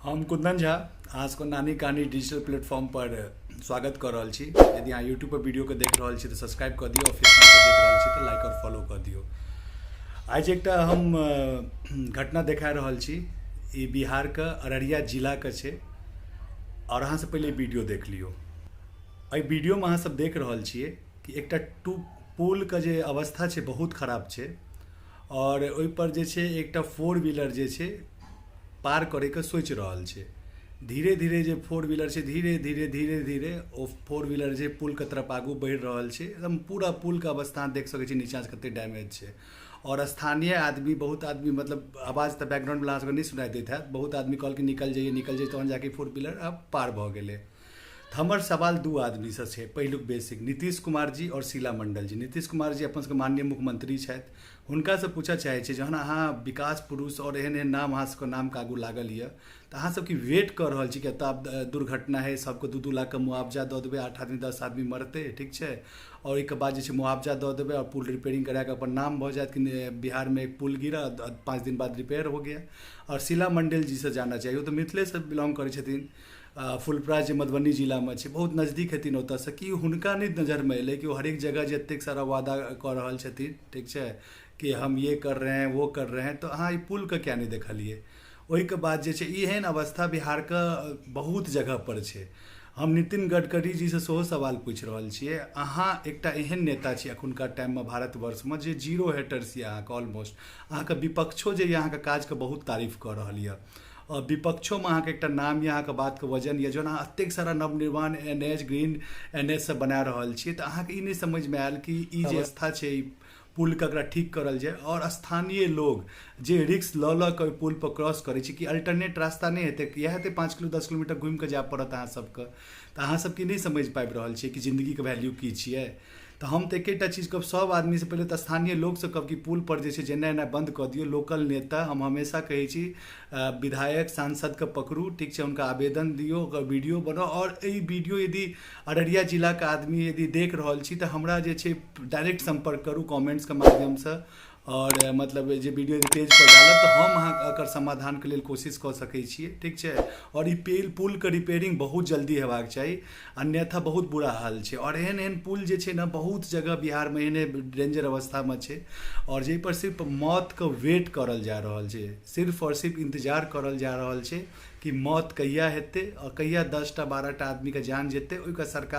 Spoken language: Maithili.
हम कुंदन झा अहाँ सबके नानी कहानी डिजिटल प्लेटफॉर्म पर स्वागत कऽ रहल छी। यदि अहाँ यूट्यूब पर वीडियो के देख रहल छी तऽ सब्सक्राइब कऽ दियौ और फेसबुक पर देख रहल छी तऽ लाइक और फॉलो कऽ दियौ। आइ जे एकटा हम घटना देखा रहल छी, ई बिहार के अररिया जिला के छै और अहाँ सब पहिले वीडियो देख लियौ। एहि वीडियो में अहाँ सब देख रहल छियै कि एकटा टू पुल के जे अवस्था छै बहुत खराब छै और ओहि पर जे छै एकटा फोर व्हीलर जे छै पार करैके सोचि रहल छै। धीरे धीरे जे फोर व्हीलर छै धीरे धीरे धीरे धीरे ओ फोर व्हीलर जे पुलके तरफ आगू बढ़ि रहल छै। एकदम पूरा पुलके अवस्था अहाँ देख सकै छी नीचाँसँ कते डैमेज छै। आओर स्थानीय आदमी बहुत आदमी मतलब आवाज तऽ बैकग्राउंडवला अहाँ सबके नहि सुनाइ दैत हैत, बहुत आदमी कहलखिन निकल जाइए निकल जाइए, तहन जाके फोर व्हीलर आब पार भऽ गेलै। तऽ हमर सवाल दू आदमीसँ छै, पहिलुक बेसिक नीतीश कुमार जी आओर शीला मंडल जी। नीतीश कुमार जी अपन सबके माननीय मुख्यमंत्री छथि, हुनकासँ पूछऽ चाहै छी जहन अहाँ विकास पुरुष आओर एहन एहन नाम अहाँ सबके नामके आगू लागल यऽ तऽ अहाँ सब की वेट कऽ रहल छी कि एतऽ आब दुर्घटना हइ, सबके 2-2 लाखके मुआवजा दऽ देबै, 8 आदमी 10 आदमी मरतै, ठीक छै, आओर ओहिके बाद जे छै मुआवजा दऽ देबै आओर पुल रिपेयरिंग कराकऽ अपन नाम भऽ जायत कि बिहारमे एक पुल गिरा 5 दिन बाद रिपेयर हो गया। आओर शीला मंडल जीसँ जानऽ चाही, ओ तऽ मिथिलेसँ बिलोंग करै छथिन, फुलपरास जे मधुबनी जिलामे छै बहुत नजदीक हेथिन ओतऽसँ, कि हुनका नहि नजरमे एलै कि ओ हरेक जगह जे एतेक सारा वादा कऽ रहल छथिन, ठीक छै, कि हम ये कर रहे हैं वो कर रहे हैं, तऽ अहाँ ई पुलके किया नहि देखलियै? ओहिके बाद जे छै एहन अवस्था बिहारके बहुत जगहपर छै। हम नितिन गडकरी जीसँ सेहो सवाल पूछि रहल छियै, अहाँ एकटा एहन नेता छी एखुनका टाइममे भारतवर्षमे जे जीरो हेटर्स यऽ अहाँके, ऑलमोस्ट अहाँके विपक्षो जे यऽ अहाँके काजके बहुत तारीफ कऽ रहल यऽ और विपक्षोमे अहाँके एकटा नाम यऽ, अहाँके बातके वजन यऽ, जहन अहाँ एतेक सारा Navnirman N H green N H सब बना रहल छियै तऽ अहाँके ई नहि समझमे आयल कि ई जे अवस्था छै ई पुलके एकरा ठीक करल जाय? आओर स्थानीय लोग जे रिस्क लऽ लऽ कऽ ओहि पुलपर क्रॉस करै छै कि अल्टरनेट रास्ता नहि हेतै? इएह हेतै 5 किलो 10 किलोमीटर घुमि कऽ जाय पड़त अहाँ सबके। तऽ अहाँ सबके नहि समझि पाबि रहल छियै कि जिन्दगीके वैल्यू की छियै? तऽ हम तऽ एकेटा चीज कहब सब आदमीसँ, पहिले तऽ स्थानीय लोकसँ कहब कि पुलपर जे छै जेनाइ एनाइ बन्द कऽ दियौ। लोकल नेता हम हमेशा कहै छी विधायक सांसदके पकड़ू, ठीक छै, हुनका आवेदन दियौ, ओकर वीडियो बनाउ। आओर एहि वीडियो यदि अररिया जिलाके आदमी यदि देख रहल छी तऽ हमरा जे छै डायरेक्ट सम्पर्क करू कमेंट्सके माध्यमसँ, आओर मतलब जे वीडियो यदि पेजपर डालब तऽ हम अहाँके एकर समाधानके लेल कोशिश कऽ सकै छियै, ठीक छै। आओर ई पेल पुलके रिपेयरिंग बहुत जल्दी हेबाक चाही, अन्यथा बहुत बुरा हाल छै। आओर एहन एहन पुल जे छै ने बहुत जगह बिहारमे एहने डेंजर अवस्थामे छै आओर जाहिपर सिर्फ मौतके वेट करल जा रहल छै, सिर्फ आओर सिर्फ इन्तजार करल जा रहल छै कि मौत कहिया हेतै आओर कहिया 10टा 12टा आदमीके जान जेतै। ओहिके सरकार